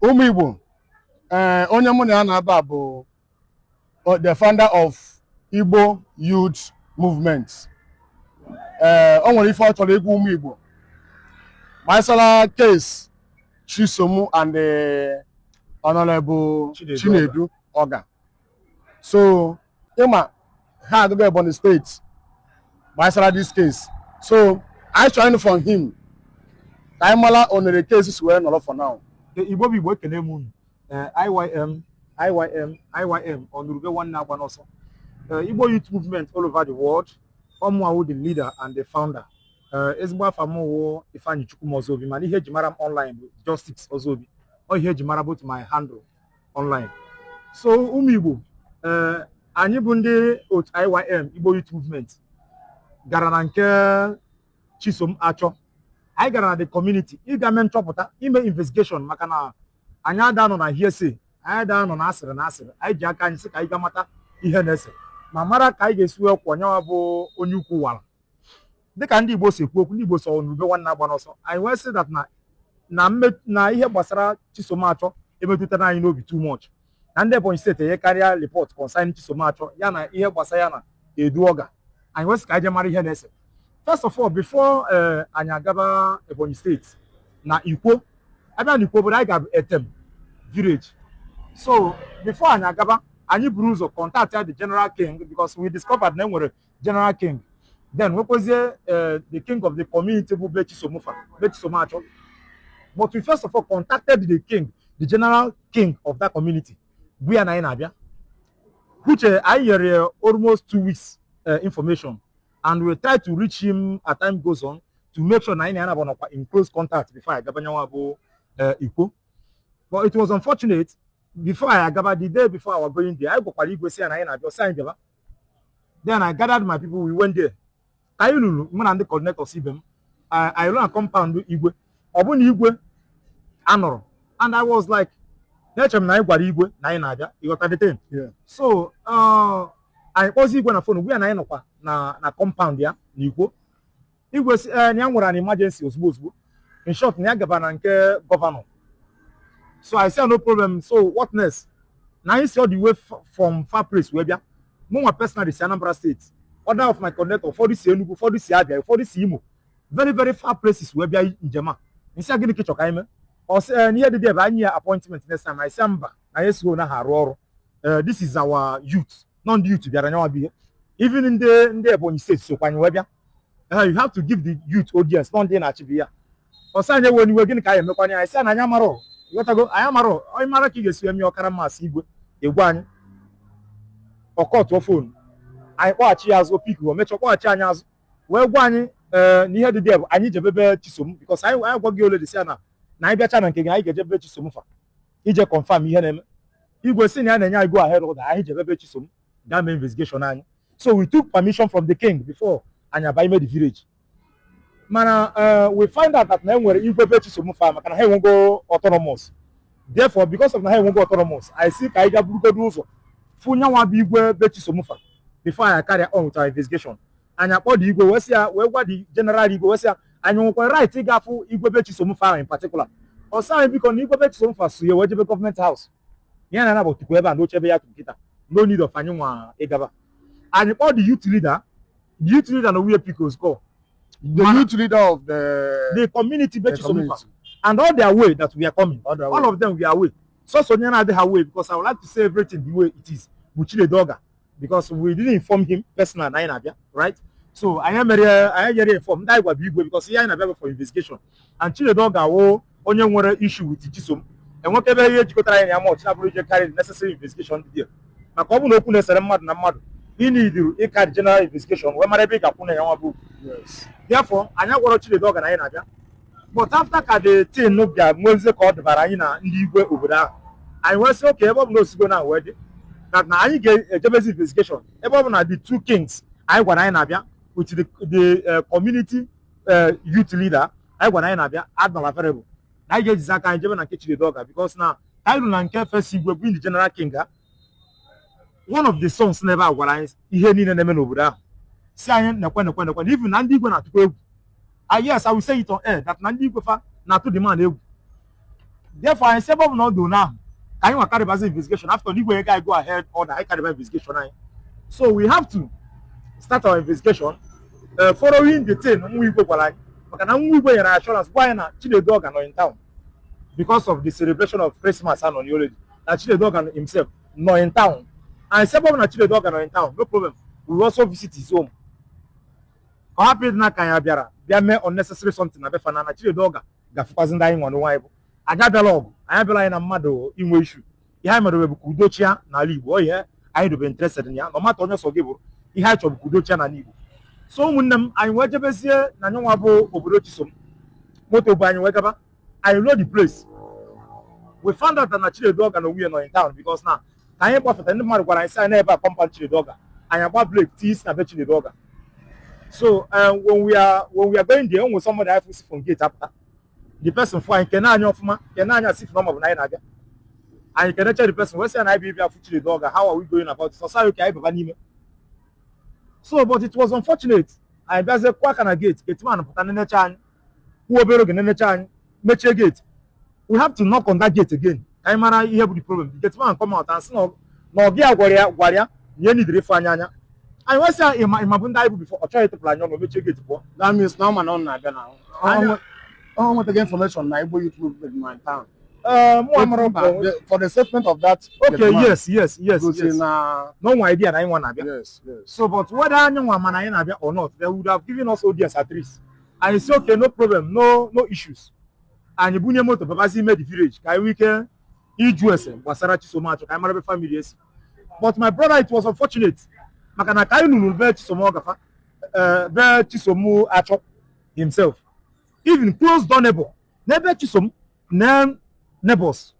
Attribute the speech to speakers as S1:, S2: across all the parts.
S1: Ụmụ Igbo, ee, onye mụ na ya na-aba bụ the founder of Igbo Youth Movement. Ee, o nwere ife ọ chọrọ ịgwa ụmụ Igbo gbasara case Chisom and the Honorable
S2: Chinedu.
S1: Chinedu Oga. So ịma ha agụgụ Ebonyi State gbasara this case, so I chọrọ from him ka anyị mara onere case si wee nọrọ for now.
S2: Igbo bụ Igbo, ekene m unu. Ee, IYM, IYM, IYM, ọnụrube nwanne agba n'ọsọ. Ee, Igbo Youth Movement all over the world, ọmụawụ the leader and the founder. Ee, ezigbo afa m wụ Ifeanyi Chukwuma Ozobi, mana ihe eji mara m online bụ Justice Ozobi. Ọ ihe eji mara both my handle online. So ụmụ Igbo, ee, anyị bụ ndị otu IYM, Igbo Youth Movement, gara na nke Chisom Achọ. Anyị gara na the community ịga mee nchọpụta, ime investigation, maka na anyị ada nọ na hearsay, anyị ada nọ na asịrị na asịrị. Anyị ji aka anyị sị ka anyị ga mata ihe na-ese ma mara ka anyị ga-esi wee kwọ nyawa bụ onye ukwu wara. Dịka ndị Igbo si ekwu okwu, ndị Igbo so n'ube nwanne agba n'ọsọ. Anyị wee sị that na ihe gbasara Chisom Achọ emetụtara anyị n'obi too much, na ndị Ebonyi State enye karịa report concerning Chisom Achọ ya na ihe gbasara ya na Edu Ọga. Anyị wee sị ka anyị jee mara ihe na-ese. First of all, before anyị agaba Ebonyi State na Ikwo, abịa na Ikwo obodo anyị ga Etem village. So before anyị agaba, anyị buru ụzọ contact ya the general king, because we discovered na e nwere general king, then nwekwazie the king of the community bụ be Chisomufa, be Chisomacho. But we first of all contacted the king, the general king of that community, bụ ya na anyị na-abịa, which anyị nyere ya almost 2 weeks information, and we try to reach him as time goes on to make sure na anyị na ya nabọ nọkwa in close contact before anyị agaba nyanwa bụ Ikwo. But it was unfortunate, before anyị agaba, the day before our going there, anyị gwakwara igwe si ya na anyị na-abịa. Ọsị anyị bịaba. Then I gathered my people, we went there. Ka anyị lụrụ, mụ na ndị coordinators ibe m, anyị lụrụ na compound igwe. Ọ bụ na igwe anọrọ, and I was like, na-eche m na anyị gwara igwe na anyị na-abịa. Ịghọta the thing?
S1: Yeah.
S2: So anyị kpọzi igwe na phone, gwa ya na anyị nọkwa na compound ya na Ikwo. Igwe si na ya nwere an emergency ozugbo ozugbo, in short, na ya gaba na nke governor. So I say, "No problem." So what next? Na anyị si all the way from far place wee bịa. Mụ nwa personally si Anambra State, other of my coordinator, ụfọdụ si Enugu, ụfọdụ si Abia, ụfọdụ si Imo, very very far places wee bịa njem a. Nsị a, gịnị ka ị chọ ka anyị mee? Ọ sị n'ihe dị dị ebe anyị ya appointment next time. Anyị sị mba, na anyị esighị na ha arụ ọrụ. This is our youth, nọ ndị youth bịara nyanwa bụ ihe. Even ndị Ebonyi State sokwa anyị wee bịa. You have to give the youth audience, nọ ndị na-achịbụ ya. Ọ sị anyị ewe n'iwe, gịnị ka anyị emekwanye? Anyị sị na anyị amarọ. Ịghọtago? Anyị amarọ. Onye mara ka ị ga-esi eme ọkara mmasị igwe egwu anyị. Ọkọtụọ phone, anyị kpọghachi ya azụ, pick o mechaa kpọghachi anyị azụ wee gwa anyị ee na ihe dị dị bụ anyị jebebe Chisom, because anyị gwa gị ole dị si ya na anyị bịacha na nke gị, anyị ga-ejebe Chisom fa ije confirm ihe na-eme. Igwe si na ya na-enye anyị go ahead order, anyị jebebe Chisom gaa mee investigation anyị. So we took permission from the king before anyị aba ime the village. Mana we find out that na e nwere igwe be Chisom fa, maka na ha enwego autonomous. Therefore, because of na ha enwego autonomous, anyị si ka anyị ga burugodo ụzọ fụ nyanwa bụ igwe be Chisom fa before anyị carry on with our investigation. Anyị akpọ the igwe wee sị ya, wee gwa the general igwe, wee sị ya anyị nwekwara right ịga afụ igwe be Chisom fa ahụ in particular. Ọ sị anyị biko, na igwe be Chisom fa so ya wee jebe government house ya na anabụ tukwu ebe a n'oche ebe ya tukwu kịta. No need of anyị nwa ịgaba. Anyị kpọọ the youth leader. The youth leader na nwunye pick call.
S1: The youth leader of the
S2: the community be
S1: the
S2: Chisom fa
S1: community.
S2: And all their way that we are coming.
S1: Other
S2: All
S1: way.
S2: of them, we are away. Sọsọ onye na-adịghị away, because I would like to say everything the way it is, bụ Chinedu Oga, because we didn't inform him personal na anyị na-abịa, right? So anyị mere, anyị nyere inform ndị anyị gwa bụ igwe, because ihe anyị na-abịa bụ for investigation, and Chinedu Oga wụ onye nwere issue with Chisom. Enwekebe ihe jikọtara anyị na ya much na-abụrụ ije carry the necessary investigation dị there, maka ọ bụ na okwu na-esere mmadụ na mmadụ, ị nidiru ịcarry general investigation wee mara ebe ị ga-akwụ na ya nwa bụ okwu. Therefore, anyị agwara Chinedu Oga na anyị na-abịa. But after ka the thing bịa nwezie ka ọ dịbara anyị na ndị igwe obodo ahụ, anyị wee sị oke, ebe ọ bụ na osigo na wee dị that na anyị ga-ejebezi investigation, ebe ọ bụ na the two kings anyị gwara anyị na-abịa with the community youth leader anyị gwara anyị na-abịa adnal available, na anyị ga-ejizi aka anyị jebe na nke Chinedu Oga, because na ka anyị ruru na nke first igwe bụ the general king ha, one of the sons n'ebe a gwara anyị ihe niile na-eme n'obodo ahụ, si anyị nekwe nekwe nekwe, na even na ndị igwe na-atụkwa egwu. Ah, yes, I will say it on air that na ndị igwe fa na-atụ the man egwu. Therefore, anyị sị ebe ọ bụ na ọ dị ahụ, ka anyị nwa carrybazi investigation after n'igwe ga go ahead order anyị carryba investigation anyị. So we have to start our investigation following the thing nwa igwe gwara anyị, maka na nwa igwe nyere assurance gwa anyị na Chinedu Oga nọ in town because of the celebration of Christmas anọ already, na Chinedu Oga himself nọ in town. And sị ebe ọ bụ na Chinedu Oga nọ in town, no problem, we will also visit his home, ka ọ hapụ ịdị na ka anyị bịara bịa mee unnecessary something na befa na Chinedu Oga ga-afụkwazi ndị anyị nwa n'onwe anyị bụ anyị abịala ọgụ, anyị abịala anyị na mmadụ inwe issue. Ihe anyị mere bụ ka udo chia n'ala Igbo. Ọ ihe anyị dobe interested na ya na ọmata onye sọ gị bụrụ ihe anyị chọrọ bụ ka udo chia n'ala Igbo. So ụmụnne m, anyị wee jebezie na nyanwa bụ obodo Chisom. Moto bụ anyị wee gaba. Anyị know the place, we found out that na Chinedu Oga na onwe nọ in town, because na ka anyị gbafeta, ndị mmadụ gwara anyị sị anyị n'ebe a compound Chinedu Oga. Anyị agba brake tii isi na be Chinedu Oga. So when we are going there, onwe somebody anyị fụsi from gate apụta. The person fụ anyị, kene anyị ọfụma, kene anyị asị na ọ bụ na anyị na-abịa. Anyị kenecha the person wee sị ya na anyị bụ ịbịa fụ Chinedu Oga, how are we going about it? Ọsọ anyị ka anyị baba n'ime. So but it was unfortunate, anyị bịazie kwụọ aka na gate, gateman pụta nenecha anyị, kwuo obere oge nenecha anyị, mechie gate. We have to knock on that gate again ka anyị mara ihe bụ the problem. The gateman come out and sị na ọbịa gwara ya na ihe nidere ịfụ anyị anya. Anyị wee sị ya, ịma bụ ndị anyị bụ before? Ọ chọghị ịtụpụrụ anyị ọnụ, mechie gate pụọ.
S1: That means na ọ ma na ọ na-abịa na ọ nwetaghị information na Igbo Youth Movement nọ in town.
S2: Ee, mụ amara.
S1: For the statement of that gateman, gosi na
S2: No nwa idea na anyị nwa na-abịa. So but whether anyị nwa mana anyị na-abịa or not, they would have given us audience at least. Anyị say okay, no problem, no issues. Anyị bunye moto babazi ime the village ka anyị nwee ike ịjụ ese gbasara Chisom Achọ, ka anyị mara ebe family esi. But my brother, it was unfortunate, maka na ka anyị nụrụ be Chisom Ọgafa, be Chisom Achọ himself, even close door neighbor n'ebe Chisom na neighbors,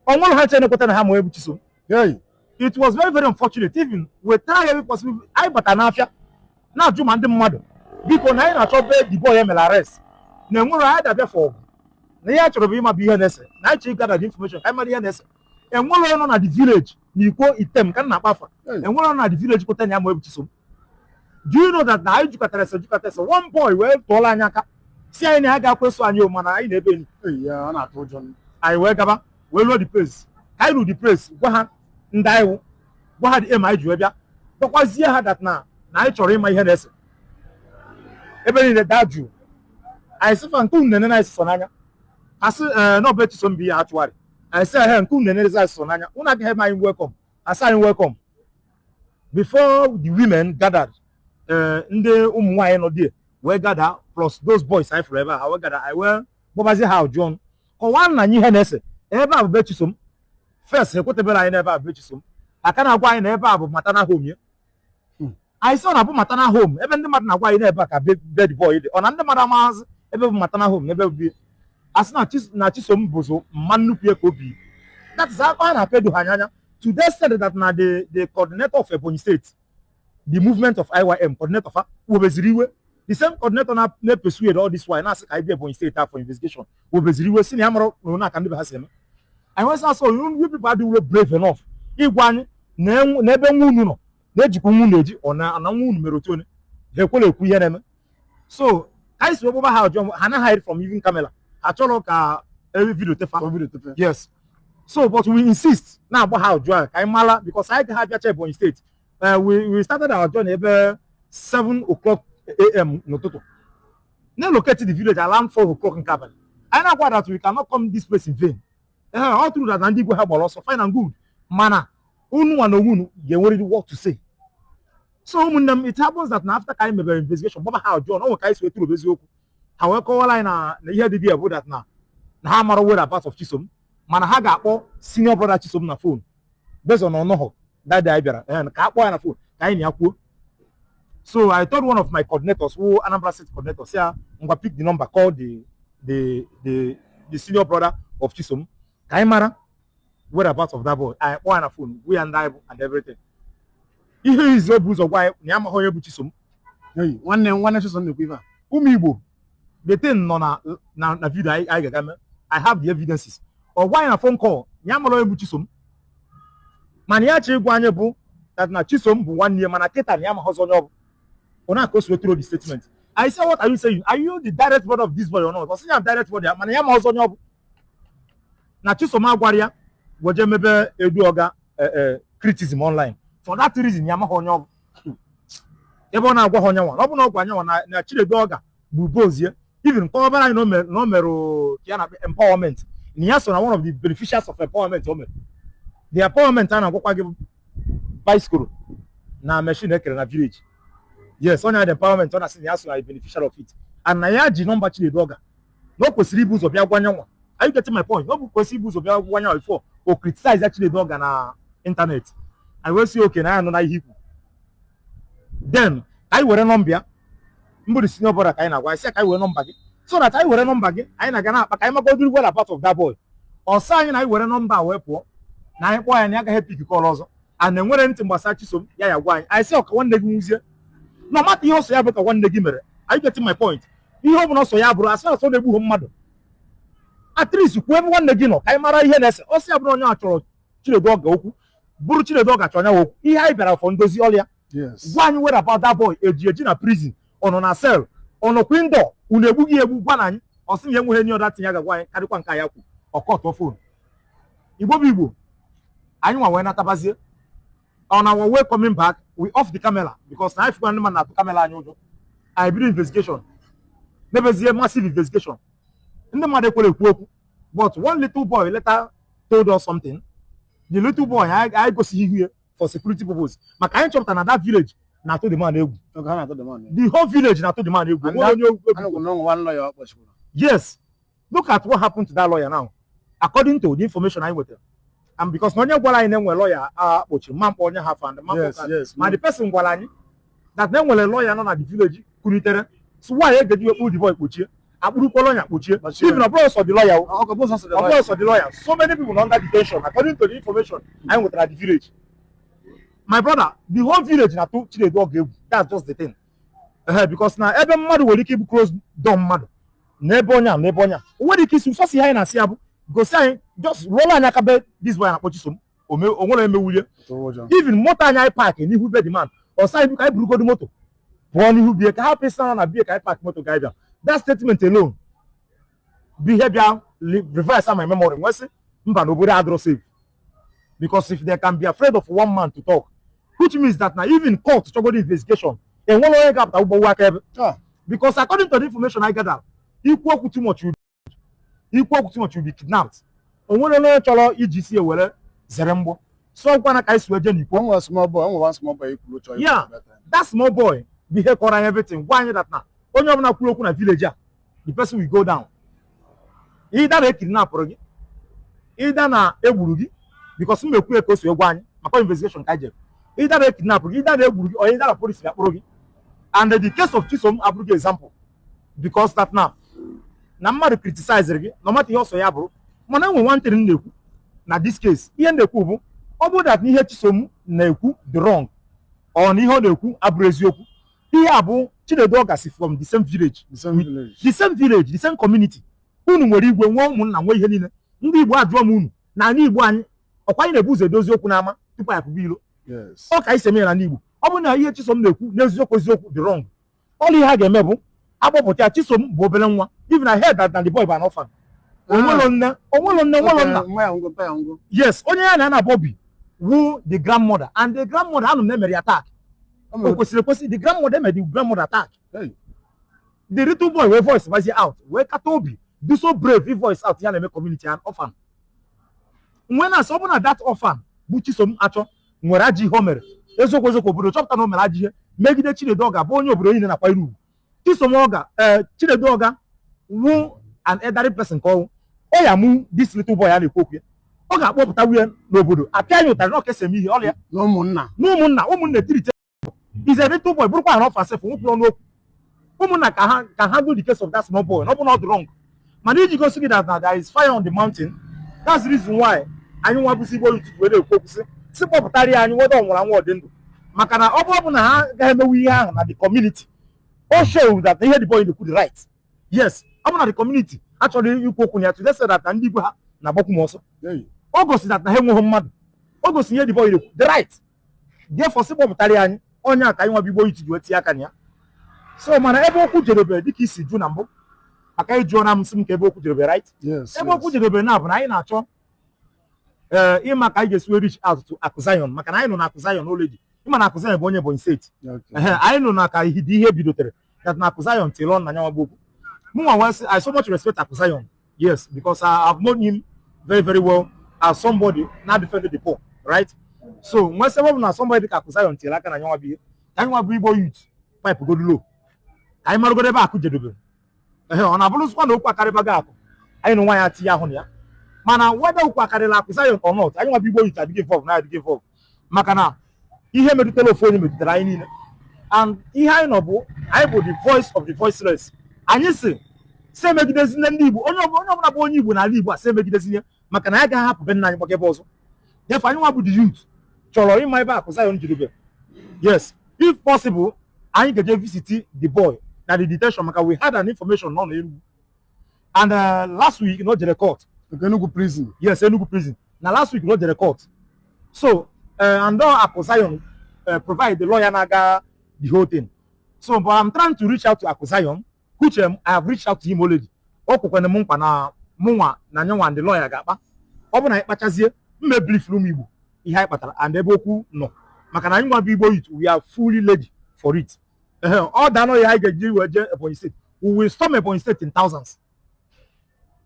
S2: ọ nwere ha chere ekweta na ha ma onye bụ Chisom.
S1: Hey.
S2: It was very very unfortunate. Even we try every possible, anyị bata n'afịa na-ajụ ma ndị mmadụ, biko, na anyị na-achọ be the boy emere arrest, na enwere anyị dabịa for ọgụ, na ihe a chọrọ bụ ịma bụ ihe na-ese, na anyị chọrọ ịgada the information ka anyị mara ihe na-ese. Enwere onye nọ na the village na Ikwo Item ka m na-akpa afa.
S1: Hey.
S2: Enwere onye nọ na the village kweta na ya ma ebu Chisom. Do you know that na anyị jukọtara ese jukọta ese, one boy wee tụọla anyị aka si anyị na ya ga-akwa eso anyị o, mana anyị na-ebe enyi.
S1: Hey, ya ọ na-atụ ụjọ.
S2: Anyị wee gaba wee ruo the place. Ka anyị ruru the place, gwa ha ndị anyị wụ, gwa ha the aim anyị ji wee bịa, gwakwazie ha that na anyị chọrọ ịma ihe na-ese. Ebe niile daa jụụ. Anyị sịfa nke unu nene anyị sọ n'anya. Ha sị ee, na ọbụ Chisom bụ ihe achụgharị. Anyị sị ehe, nke unu nene anyị sọ n'anya, unu agaghị eme anyị welcome. Asị anyị welcome. Before the women gathered, ndị ụmụ nwaanyị nọ there wee gather, plus those boys anyị fụrụ ebe a, ha wee gather. Anyị wee gbabazie ha ajụ ọnụ, kọwaa na anyị ihe na-ese ebe a bụ be Chisom. First, ekwetebere anyị n'ebe a bụ be Chisom, aka na-agwa anyị na ebe a bụ maternal home ya. Anyị sị ọ na-abụ maternal home, ebe ndị mmadụ na-agwa anyị n'ebe a ka be the boy dị, ọ na ndị mmadụ amaghazị ebe bụ maternal home na ebe bụ bie. Asị na na Chisom bụzụ mma nnukwu ya ka obi. That is akọ a na-akọ edo ha anya to the extent that na the coordinator of Ebonyi State, the movement of IYM coordinator, fa wobeziri iwe. The same coordinator na na-persuade all this while na-asị ka anyị bịa Ebonyi State for investigation wobeziri iwe, si na ya mara na ụna aka ndị be ha si eme. Anyị nwesị asọ, you people adịghị brave enough ịgwa anyị na ebe nwa unu nọ na-ejikwa nwa unu eji, ọ na nwa unu mere otu onye ha ekwela ekwu ihe na-eme. So ka anyị si wee gbaba ha ọjọọ, ha na hide from even camera, ha chọrọ ka ebe video tefa.
S1: Ka tefe.
S2: Yes, so but we insist na-agba ha ọjọọ a ka anyị mara, because anyị gaghị abịacha Ebonyi State. We started our journey ebe 7 o'clock am n'ụtụtụ, na-locate the village around 4 o'clock nke abalị. Anyị na-agwa that we cannot come this place in vain. Ee, all true that na ndị igwe ha gbara ọsọ, fine and good, mana unu nwa na onwe unu ga-enwerịrị work to say. So ụmụnne m, it happens that na after ka anyị mebere investigation, gbaba ha ọjọọ na onwe ka anyị si wee tụrụ eziokwu, ha wee kọwara anyị na ihe dị dị bụ that na ha mara whereabouts of Chisom, mana ha ga-akpọ senior brother Chisom na phone based on ọnọhọ that day anyị bịara, ka a kpọọ ya na phone ka anyị na ya kwuo. So I told one of my coordinators who Anambra State coordinator, say ngwa, pick the number, call the senior brother of Chisom ka anyị mara whereabouts of that boy. Anyị kpọọ ya na phone, gwa ya ndị anyị bụ and everything. Ihe izu o bụ ụzọ gwa anyị na ya amaghị onye bụ Chisom.
S1: Hey, nwanne Chisom na-ekwu ife a.
S2: Ụmụ Igbo, the thing nọ na video anyị ga-aga mee. I have the evidences. Ọ gwa anyị na phone call ya mara onye bụ Chisom, mana ya chọ ịgwa anyị bụ that na Chisom bụ nwanne ya, mana kịta na ya amaghịzị onye ọ bụ. Ọ na-aka o si wetụrụ the statement. I say, "What are you saying? Are you the direct brother of this boy or not?" Ọ sị ya direct brother ya, mana ya amaghịzị onye ọ bụ. Na Chisom agwara ya weje mebe Edu Oga criticism online. For that reason, ya amaghị onye ọ bụ. Ebe ọ na-agwa ha onye nwa, ọ bụ na ọ gwa nyanwa na Chinedu Oga bụ bozie, even kọwabara anyị na o merụ ka ya na empowerment, na ya so na one of the beneficiaries of empowerment o mere. The empowerment a na-agwakwa gị bụ bicycle na machine ekere na village. Yes, onye the empowerment ọ na-asị na ya so na the beneficiary of it, and na ya ji nọmba Chinedu Oga, na o kwesịrị ibu ụzọ bịa gwa nyanwa. Are you getting my point? Ọ bụ kwesịrị ibu ụzọ bịa gwa nyanwa before o criticize ya Chinedu Oga na internet. Anyị wee sị oke na ya nọ na ihe ikwu. Then anyị were nọmba ya mbụ, the senior brother, ka anyị na-agwa, sị ya ka anyị were nọmba gị, so that anyị were nọmba gị, anyị na-aga na-akpa ka anyị magodiri well part of that boy. Ọsọ anyị na anyị were nọmba a wee pụọ, na anyị kpọọ ya na ya agaghị pick call ọzọ, and enwere ntị gbasara Chisom ya ya gwa anyị. Anyị sị ọka nwanne gị nwuzie na ọmata ihe ọsọ ya bụ ka nwanne gị mere. Are you getting my point? Ihe ọ bụla ọsọ ya bụrụ, asị asọ na-egbughị mmadụ, at least kwuo ebe nwanne gị nọ ka anyị mara ihe na-ese. Ọsọ ya bụrụ onye a chọrọ Chinedu Oga okwu, bụrụ Chinedu Oga chọrọ ya okwu, ihe anyị bịara for ndozi ọlịa. Gwa anyị where about that boy, eji eji na prison, ọ nọ na cell, ọ nọkwa indoor, unu egbughị egbu, gwa na anyị. Ọ sị na enweghị any other thing ya ga-agwa anyị karịkwa nke ya kwu. Ọkọtọ phone. Igbo bụ Igbo, anyị nwa wee natabazie. On our way coming back, we off the camera because na anyị fụkwa ndị mmadụ na-atụ camera anyị ụjọ. Anyị bido investigation, mebezie massive investigation. Ndị mmadụ ekwere ekwu okwu, but one little boy later told us something. The little boy, anyị gosighị ihu ya for security purpose, maka anyị chọpụtara na that village na-atụ the man egwu.
S1: Oge ha na-atụ the man egwu.
S2: The whole village na-atụ the man egwu.
S1: And
S2: Nwere onye egwu.
S1: Anụkwụ na ụmụ nwanne lawyer ọ kpọchikwara.
S2: Yes, look at what happened to that lawyer now, according to the information anyị nwetara, and because na onye gwara anyị na enwere lawyer a kpochiri mma mkpọ onye ha and mma mkpọ. Ma the person gwara anyị that na enwere lawyer nọ na the village kwulitere, so why egeji wekpu the boy kpochie, akpụrụkwa lawyer kpochie?
S1: Kpochie.
S2: Even ọ bụrụ sọ the lawyer o.
S1: Ọ bụ sọsọ the
S2: Ọ
S1: lawyer.
S2: bụrụ sọ the lawyer, so many people nọ under detention according to the information anyị nwetara the village. My brother, the whole village na-atụ Chinedu Oga egwu. That's just the thing. Ehe, because na ebe mmadụ nwere ike ibu close door mmadụ na ebe onye a na ebe onye a, o nwere ike isi sọsọ ihe anyị na-asị ya bụ gosi anyị, just rụọla anyị aka be this boy na-akpọ Chisom. O nwere emewulie.
S1: Tụrụ ụjọ.
S2: Even moto anyị park n'ihu be the man, ọsọ anyị ka anyị burugodo moto pụọ n'ihu bie ka hapụ ịsa na bie ka anyị park moto ka anyị bịa. That statement alone bụ ihe bịa reverse my memory, nwee sị mba, na obodo adịrọ safe, because if they can be afraid of one man to talk, which means that na even court chọgodo investigation, enwere onye ga-apụta ụgbọwa aka ebe. Because according to the information I gathered, ikwu okwu too much will be, ikwu okwu too much will be kidnapped. O nwere onye chọrọ iji isi ewere zere mgbọ, so ọkwana ka anyị si wee jee n'ikwu.
S1: O nwere small boy, o nwere one small boy ikwuru chọrọ ikwu that time.
S2: That small boy bụ ihe kọrọ anyị everything, gwa anyị that na onye ọbụla kwuru okwu na village a, the person will go down, either na ekidnapụrụ gị, either na egburu gị, because m ekwu ka o si wee gwa anyị maka investigation ka anyị jere, either na ekidnapụrụ gị, either na egburu gị, or either na police bịa gị. And the case of Chisom abụrụ gị example, because that now na mmadụ criticize gị, no matter ihe ọsọ ya bụrụ. Mana enwe one thing m na-ekwu na this case. Ihe m na-ekwu bụ, ọ bụrụ that na ihe Chisom na-ekwu dị wrong, ọ na ihe ọ na-ekwu abụrụ eziokwu, ihe a bụ Chinedu Oga si from the same village.
S1: The same village.
S2: The same village, the same community. Unu nwere igwe, nwee ụmụnna, nwee ihe niile. Ndị Igbo, ajụọ m unu, na ala Igbo anyị, ọkwa anyị na-ebu ụzọ edozi okwu n'ama tupu anyị apụba ilo?
S1: Yes.
S2: Ọ ka anyị si eme ya n'ala Igbo. Ọ bụrụ na ihe Chisom na-ekwu n'eziokwu eziokwu dị wrong, ọlụ ihe a ga-eme bụ akpọpụta ya. Chisom bụ obere nwa. Even I heard that na the boy bụ an orphan. Onwelo nne, onwelo nne, onwelo nna.
S1: Nwa ya ngwo, mpa ya ngwo.
S2: Yes, onye ya na ya na-abọ bi wu the grandmother, and the grandmother, anụ m na emere ya attack. O kwesịrị ekwesị the grandmother emere the grandmother attack?
S1: Hey.
S2: The little boy wee voice gbazie out, wee kata obi do so brave, he voice out ya na-eme community an orphan. Nwe na-asị, ọ bụ na that orphan bụ Chisom achọ nwere ajọ ihe o mere, eziokwu eziokwu, obodo chọpụta na o mere ajọ ihe megide Chinedu Oga, bụ onye obodo niile na-akwanyere ugwu. Chisom Oga, ee, Chinedu Oga wu an elderly person ka ọwụ ọ ya mụ this little boy a na-ekwu okwu ya, ọ ga-akpọpụta nwunye n'obodo, apịa ya ụtarị na ọ kesa eme ihe ọrịa.
S1: Na ụmụnna.
S2: Na ụmụnna, ụmụnna tirite is a little boy, bụrụkwa an orphan sef, nwepụrụ ọnụ okwu. Ụmụnna ka ha handle the case of that small boy, na ọ bụ na ọ dị wrong. Mana iji gosi gị that na there is fire on the mountain, that's the reason why anyị nwa bụzi Igbo youth wee na-ekwu okwu sị kpọpụtara ya anyị, weda ọ nwụrụ anwụ, ọ dị ndụ, maka na ọ bụrụ na ha agaghị emewu ihe ahụ na the community, o show that ihe the boy na-ekwu dị right. Yes, ọ bụ na the community achọrọ ikwu okwu na ya today, say that na ndị igwe ha na-agbakwu m ọsọ.
S1: Hey.
S2: O gosi that na ha enweghị mmadụ. O gosi ihe the boy na-ekwu the right, therefore sị kpọpụtara ya anyị onye a ka anyị nwa bụ Igbo youth ji wee tinye aka na ya. So mana ebe okwu jedebe, dịka isi ju na mbụ, Maka ịjụọ na m sị m ka ebe okwu jedebere, right?
S1: Yes.
S2: Ebe okwu jedebere na bụ na anyị na-achọ ee ịma ka anyị ga-esi wee reach out to Akụ Zion, maka na anyị nọ na Akụ Zion already. Ịma na Akụ Zion bụ onye Ebonyi Steeti.
S1: Okay.
S2: Ehe, anyị nọ na ka ihe dị ihe bidotere that na Akụ Zion till on na nyanwa bụ okwu. Mụnwa wee sị, I so much respect Akụ Zion, yes, because I have known him very, very well as somebody na defend the poor, right? So nwee sị, ebe ọ bụ na somebody dịka Akụ Zion tinyere aka na nyanwa bụ ihe, ka anyị nwa bụ Igbo youth pipe godu low, ka anyị marụgodo ebe akụ jedobere. Ehe, ọ na-abụrụzikwa na okwu akarịbago akụ, anyị na nwa ya tinye ahụ na ya. Mana whether okwu akarịla Akụ Zion or not, anyị nwa bụ Igbo youth adịghị involve na adịghị involve, maka na ihe metụtara ofu onye metụtara anyị niile. And ihe anyị nọ bụ, anyị bụ the voice of the voiceless. Anyị si emegidezine ndị Igbo, onye ọbụla bụ onye Igbo n'ala Igbo a, si emegidezine, maka na anyị agaghị ahapụ be nna anyị gbaga ebe ọzọ. Therefore, anyị nwa bụ the youth chọrọ ịma ebe Akụ Zion jedebe. Yes, if possible, anyị ga-eje visit the boy na the detention, maka we had an information nọ n'Enugu and last week na o jere court.
S1: Nke Enugu prison?
S2: Yes, Enugu prison. Na last week na o jere court. So and all Akụ Zion provide the lawyer na-aga the whole thing. So, but I'm trying to reach out to Akụ Zion, which I have reached out to him already. O kwekwere m nkwa na mụnwa na nyanwa and the lawyer ga-akpa. Ọ bụ na anyị kpachazie, mma brief ụmụ Igbo ihe anyị kpatara and ebe okwu nọ, maka na anyị nwa bụ Igbo youth, we are fully ready for it. Ehe, ọ danọ ya, anyị ga-eji wee jee Ebonyi State. We will storm Ebonyi State in thousands.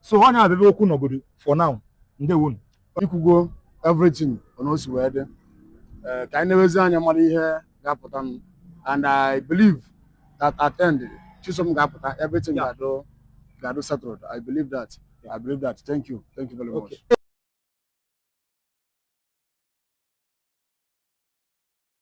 S2: So onye a bụ ebe okwu nọgodo for now. Ndewonu.
S1: Ikwugo everything on o si wee dị. Ee, ka anyị na-ewezi anya mara ihe ga-apụta nụ. And I believe that at end Chisom ga-apụta, everything ga-adụ settled. I believe that. I believe that. Thank you, thank you very much.
S2: Okay.